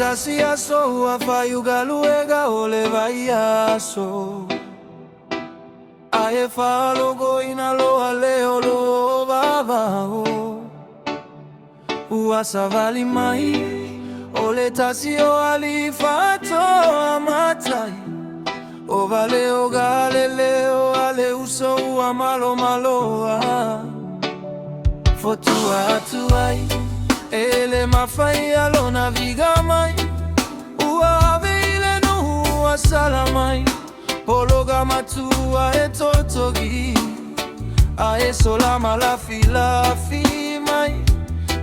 tasi aso ua faiu galuega o le vaiaso. Ae faalogoina loa le o lo vavao. Ua savali mai o le tasi o alii faatoa matai. O vale o Galileo a le uso ua malomaloa. Fotua atu ai e le mafai a lona viga mai. Ua ave i le nuu ua sala mai. Pologa matua e totogi. A e sola malafilafi mai.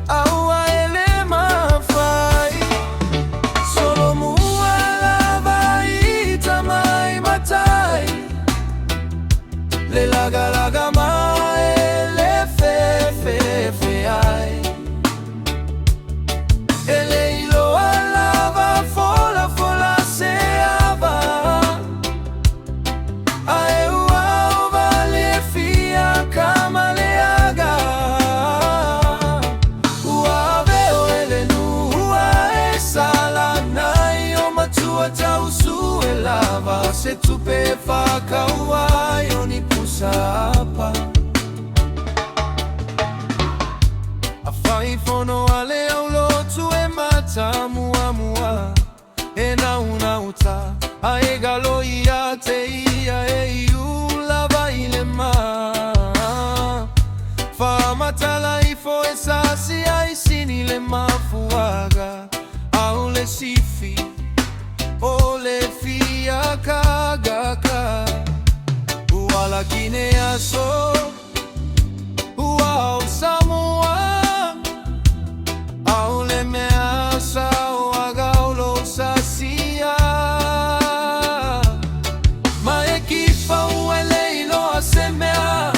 A ua e le mafai. Solomua lava i tama i matai. Le lagalaga ma e le fefe ai. E le iloa lava folafola se ava. Ae ua ova le fia kama le aga. Ua ave o ele nuu e sala nai o matua tausu e lava se tupe e whakaua ai o ni pusa apa. Afai fono a le aulotu e matamuamua e naunauta ae galo ia te ia e iu lava i le ma. Faamatala ifo e sasi ai sini le mafuaga au le sifi o le fia kagaka. Ua laki nei aso ua o Samoa au le mea sa o aga o lo sasia. Ma e kifa ua le iloa se mea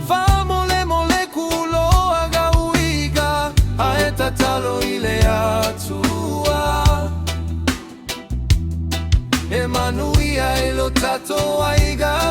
faamolemole kuloa gauiga ae tatalo i le Atua. E manuia e lo tatou aiga.